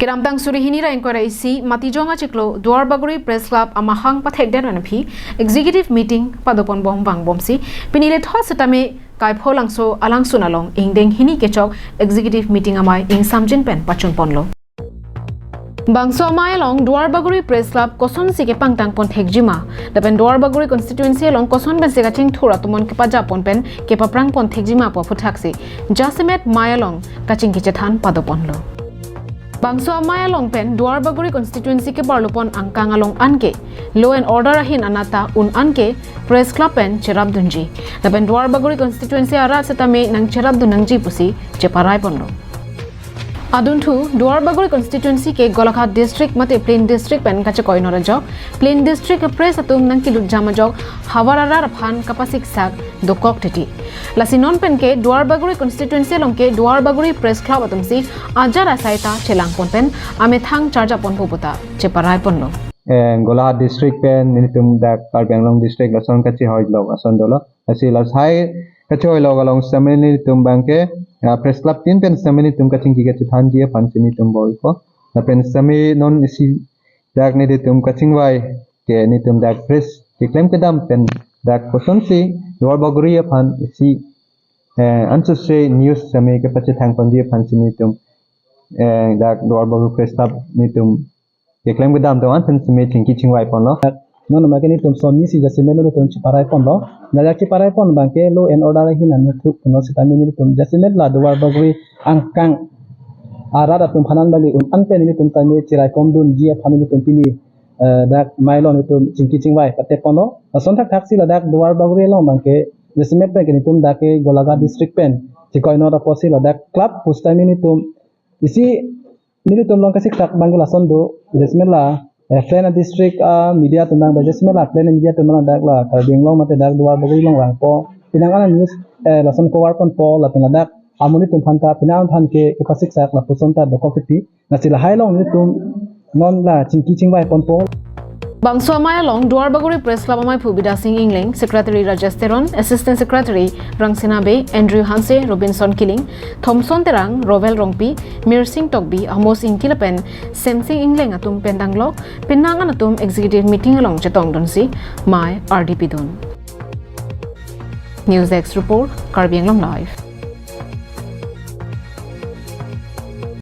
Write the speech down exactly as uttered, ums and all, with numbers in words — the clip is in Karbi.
Kedamtang suri hini ra ingkoi ra isi Matijong achiklo Duarbagori Press Club amahang pathekdet pen aphi executive meeting padoponbom vangbomsi pini lethot setame Kaipholangso alangsun along ingdeng hini kechok executive meeting amei ingsamjin pen pachunponlo. Bangso amei along Duarbagori Press Club kosonsi kepangtangpon thekjima, lapen Duarbagori constituency along koson pensi kachingthur atomon kepajapon pen kepaprangpon thekjima pu aphuthaksi jasemet mei along kachingki chethan padoponlo. Bangso amei along pen Duarbagori constituency kebarlupon angkang along anke law and order ahin anat ta un anke Press Club pen cherapdunji, lapen Duarbagori constituency arat setame nangcherapdun nangji pusi cheparaiponlo. Adunthu, Duarbagori constituency ke Golaghat district mate plain district pen kachekoinot ajok, plain district press atum nangkelutjam ajok havar arat aphan kapasiksak dokok titi. Lasi non penke Duarbagori constituency along ke Duarbagori Press Club atumsi ajat asai ta chelangpon pen amethang charjaponpo puta cheparaiponlo. Eh, Golaghat district pen nelitum dak Karbi Anglong district lason kachehoilok ason dolo. Lasi lasai kachehoilok along setame nelitum abangke, ah, Press Club tin pen setame nelitum kachingki kachethanji aphansi nelitum boiko. Lapen setame non isi dak nelitum kachingvai ke nelitum dak press keklem kedam pen dak kosonsi Duarbagori aphan isi, eh, ansose news setame kepachethangponji aphansi nelitum, eh, dak Duarbagori Press Club nelitum keklem kedam do-an pen setame chingki chingvaiponlo. Non abangke nelitum son isi jasemet nelitum cheparaiponlo. Ladak cheparaipon abangke law and order ahin anuthu puno setame nelitum jasemet la Duarbagori angkang arat atum aphan an bali un an pen nelitum tame cheraikomdunji aphan nelitum pini, eh, dak mei along nelitum chingki chingvai pateponlo. Lason thakthaksi ladak Duarbagori along abangke jasemet penke nelitum dak ke Golaghat district pen chekoinot apotsi ladak club pusitame nelitum isi nelitum along kasiksak abangke lason do, jasemet la, eh, plain district, ah, media atum abang, jasemet la plain media atum abang dak la Karbi Anglong mate dak Duarbagori along vangpo. Penang an news, eh, lason cover ponpo, lapen ladak amonit atum aphan ta, penang aphan ke, kepasiksak lapuson ta dokok titi. Lasi lahai along nelitum non la chingki chingvaiponpo. Bangso amei along Duarbagori Press Club ameiphu Bidya Sing Engleng, Secretary Rajesh Teron, Assistant Secretary Rangsina Bey, Andrew Hanse, Robinson Killing, Thomson Terang, Rovel Rongpi, Mirsing Tokbi, Amos Ingti lapen Semsing Engleng atum pen danglok, penang an atum executive meeting along chetongdunsi mei ardipidun. News Desk Report, Karbi Anglong Live.